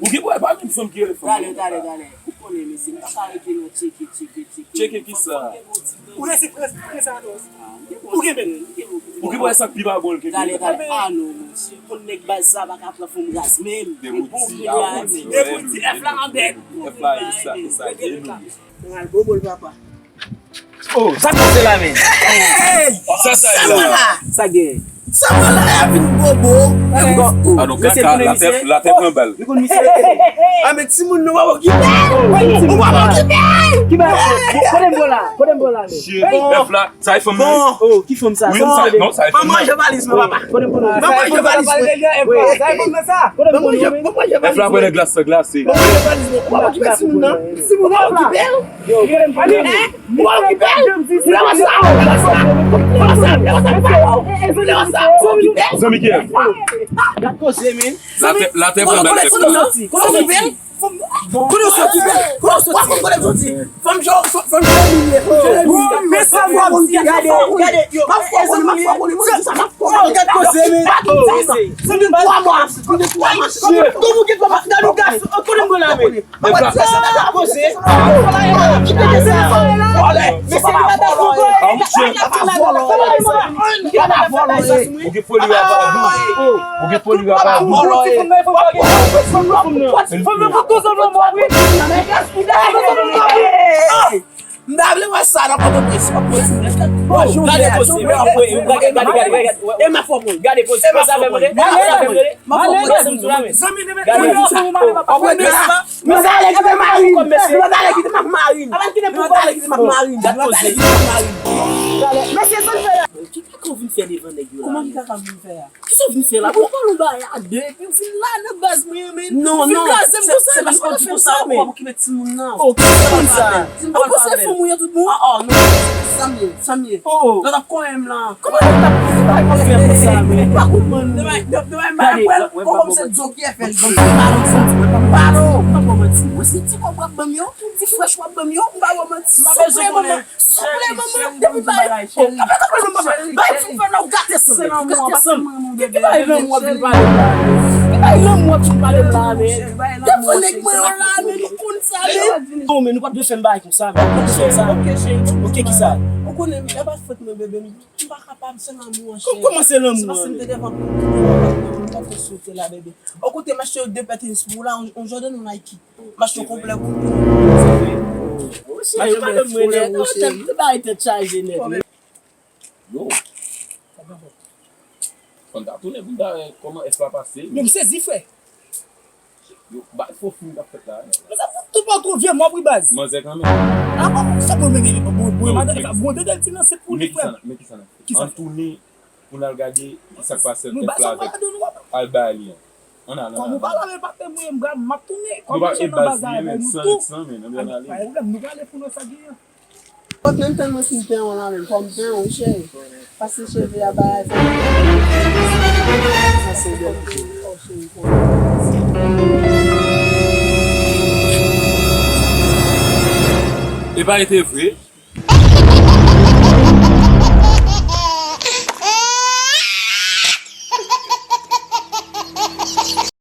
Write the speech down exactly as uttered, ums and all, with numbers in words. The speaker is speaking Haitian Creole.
Ou gen pou wè pa menm fanm ki rele fanm. Talè, talè, talè. Ou konnen, mesye, m pa ka rete nan tcheke, tcheke, tcheke. Tcheke kisa? Ou resi prens, prens a non. Ou gen bèl. Ou gen wè sa k pi pa bon ke talè, talè. Ah non, mesye. Konn nèg baz sa pa ka pran fanm ras menm. Depi w di, depi w di F la an bèt. F la e sa, e sa, e nou. Mwen al bobo l papa. Oh, sa k pase la menm? Sa sa ye la? Sa gen? Sa pral la, y ap vin bobo. Ah non, kaka, latè, latè pran bal. Nou konn misye rete. Ah, men timoun nou pa okipe. Ou pa okipe. Ki ba? Kote m la? Kote m la? F la, sa e fanm nan. Oh, ki fanm sa? Wi, sa, non, sa e fanm nan. Manman, jan valiz mwen, papa. Kote m la? Manman, jan valiz mwen. Manman, jan valiz mwen. F la pran glas sa glase. Manman, jan valiz mwen. Ou pa okipe timoun nan. Timoun nan okipe. Ou pa okipe l? Ou pa wè sa? Ou pa wè sa? Ou pa wè sa? Ou pa wè sa? Ou pa okipe l? Zanmi kiyès? Gad koze, men. Latè, latè pran bèl tèt. Kote w soti? Kote w soti? Kote w soti? Kote w soti? Kote w soti? Fanm jo, fanm jo. Gade, gade, yo. Gad koze, men. Zanmi twa mwa. Zanmi twa mwa. Kote w soti? Kote w soti? Kote w soti? Kote w soti? Mesye, li pa dakò. Ou gen foli rapab. Ou gen foli rapab. M ta vle wè sa nan Pòtoprens. Gade poze, gade, gade, gade. E m ap fè moun. Gade poze, poze avè m, gade. M ap fè moun. Zanmi, zanmi, zanmi. Mwen ta ale kite mari m. Mwen ta ale kite m ak mari m. Mwen ta ale kite m ak mari m. Mwen ta ale kite m ak mari m. Mesye, sa n fè la? Ki kaka w vin fè devan nèg yo la? Kòman ki kaka m vin fè a? Kisa w vin fè la? Bon, pale yon bagay a de, epi w vin la nan baz mwen an, men. Non, non, se, se paske w di konsa, men. Ou okipe timoun nan. Oh, ki timoun sa? Ou panse fanm ou ye tout bon? Ah, ah, non. Sa m ye, sa m ye. Oh. Lòt ap konyen m la. Kòman lòt ap konyen m konsa, men? Pa konprann. Demen, demen, demen, mwen, kòm se Djo ki F L, ban m pale w sa. Ban m pale w. Ou pa ban m manti. Ou se ti kòb w ap ban m yo, ti frèch w ap ban m yo, m pa ba w manti. Souple, manman. Souple, manman. Depi bay. Oh, kanpe, kanpe, manman. Bay ti fè nan gate sanm. Gate sanm. Ki bay lanmou w ap vin pale m la, men? Ki bay lanmou w ap vin pale m la, men? Devan nèg mwen yo la, men, nou konn sa, men. Non, men nou pa t dwe fè m bagay konsa, men. Nou pa t dwe fè m sa. Ok, cheri. Ok, kisa? Ou konnen, y a pa fòt mwen, bebe. M pa kapab, se lanmou an, cheri. Kòman se lanmou an? Se paske m te devan pou m te sou te la, bebe. Ou koute, m achte de pè tenis pou ou la, on, on Jordan, on Nike. M achte konplè pou ou. Ou cheri, ou pa menm mwen nèt. Ou tèt, ou bay tèt chaje nèt. Yo. Fò n ta tounen pou n ta wè kòman F la pase. Yo, m sezi, frè. Yo, bay fo fim k ap fèt la. Men sa fout tout patwon vye mò pri baz. Manzè kanmenm. Ah, bon, sa bon, men, men, bon, bon, madan, sa bon, de, de, ti nan se pou li, frè. Men kisa n ap fè? Kisa? An tounen pou n al gade sa k pase ant F la avèk Albali an. Ann ale, ann ale. Kòm ou pa la, men pa te mouye m, m ap tounen. Kòm nou pa e baz li, men san, san, men, ann ale. Pa gen pwoblèm, nou prale pou nou sa gen an. Kot menm tan mwen fin pen an la menm, fò m pen an, wi, cheri. Pase cheve a bay. Sa se bèl cheri. Oh, cheri, fò m pen an. E pa rete vre.